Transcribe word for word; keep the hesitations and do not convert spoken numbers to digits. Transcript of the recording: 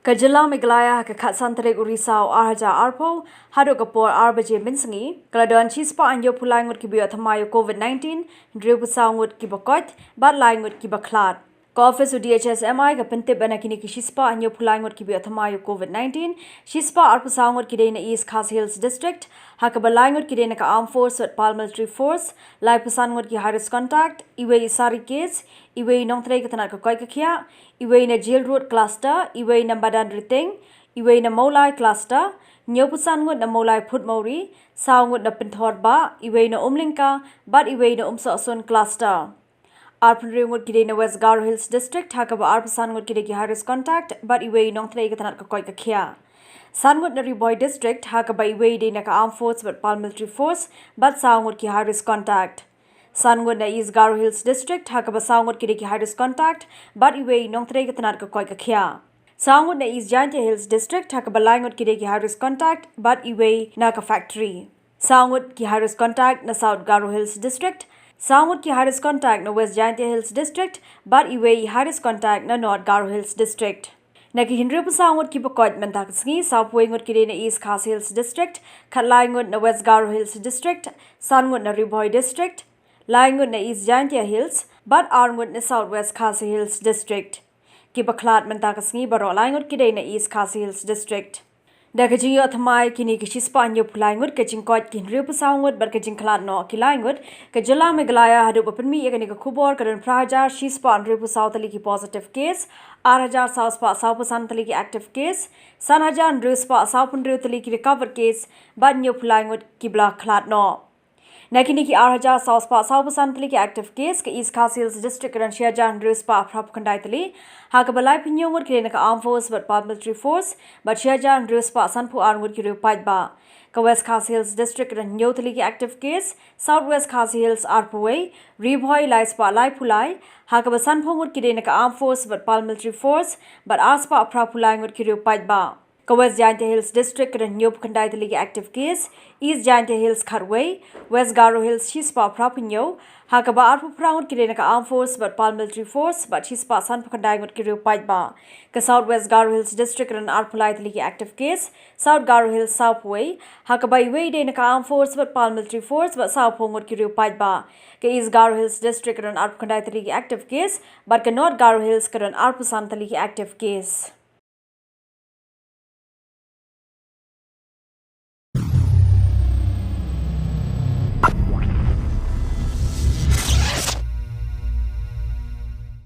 Ka jylla Meghalaya ha ka khatsan tarik u Risaw arhajar arphew haduh ka por ar baje mynsngi ka la don shispah hynñiewphew lai ngut kiba ïoh thymmai ïa u Covid nineteen, hynriewphew saw ngut kiba koit bad lai ngut kiba khlad. Ka ophis u D H S M I ka pyntip ba na kine ki shispah hynñiewphew lai ngut kiba ïoh thymmai ïa u Covid nineteen, shispah arphew saw ngut ki dei na East Khasi Hills District, ha kaba lai ngut ki dei na ka Armed Force bad Paramilitary Force, laiphew san ngut ki high risk contact, iwei i sari case, iwei i nongtrei ka tnat ka koit ka khiah, iwei na Jail Road Cluster, iwei na Madan Riteng, iwei na Mawlai Cluster, hynñiewphew san ngut na Mawlai Phutmawri, saw ngut na Pynthor Bah, iwei na Umlyngka bad iwei na Umsohsun Cluster. Arphew hynriew ngut ki dei na West Garo Hills District, ha kaba arphew san ngut ki dei ki high risk contact bad iwei i nongtrei ka tnat ka koit ka khiah. San ngut na Ri Bhoi District, ha kaba iwei i dei na ka Armed Force bad Paramilitary Force bad saw ngut ki high risk contact. San ngut na East Garo Hills District, ha kaba saw ngut ki dei ki high risk contact bad iwei i nongtrei ka tnat ka koit ka khiah. Saw ngut na East Jaintia Hills District, ha kaba lai ngut ki dei ki high risk contact bad iwei na ka factory. Saw ngut ki high risk contact na South Garo Hills District, saw ngut ki high risk contact na West Jaintia Hills District bad iwei i high risk contact na North Garo Hills District. Na ki hynriewphew saw ngut kiba koit mynta ka sngi, sawphew wei ngut ki dei na East Khasi Hills District, khatlai ngut na West Garo Hills District, san ngut na Ri Bhoi District, lai ngut na East Jaintia Hills bad ar ngut na South West Khasi Hills District. Kiba khlad mynta ka sngi baroh lai ngut ki dei na East Khasi Hills District. Da ka jingïoh thymmai kine ki shispah hynñiewphew lai ngut, ka jingkoit ki hynriewphew saw ngut bad ka jingkhlad noh ki lai ngut, ka jylla Meghalaya haduh ba pynmih ïa kane ka khubor ka don phra hajar shispah hynriewphew saw tylli ki positive case, ar hajar saw spah sawphew san tylli ki active case, san hajar hynriew spah sawphew hynriew tylli ki recovered case bad hynñiewphew lai ngut kiba la khlad noh. Na kine ki ar hajar saw spah sawphew san tylli ki active case, ka East Khasi Hills District ka don shi hajar hynriew spah phra phew khyndai tylli, ha kaba laiphew hynñiew ngut ki dei na ka Armed Force bad Paramilitary Force bad shi hajar hynriew spah sanphew ar ngut ki riew paidbah. Ka West Khasi Hills District ka don hynñiew tylli ki active case, South West Khasi Hills arphew wei, Ri Bhoi lai spah laiphew lai, ha kaba sanphew ngut ki dei na ka Armed Force bad Paramilitary Force bad ar spah phraphew lai ngut ki riew paidbah. Ka West Jaintia Hills District ka don hynñiewphew khyndai tylli ki active case, East Jaintia Hills khatwei, West Garo Hills shispah phraphew hynñiew, ha kaba arphew phra ngut ki dei na ka Armed Force bad Paramilitary Force bad shispah sanphew khyndai ngut ki riew paidbah. Ka South West Garo Hills District ka don arphew lai tylli ki active case, South Garo Hills sawphew wei, ha kaba iwei i dei na ka Armed Force bad Paramilitary Force bad sawphew ngut ki riew paidbah. Ka East Garo Hills District ka don arphew khyndai tylli ki active case bad ka North Garo Hills ka don arphew san tylli ki active case.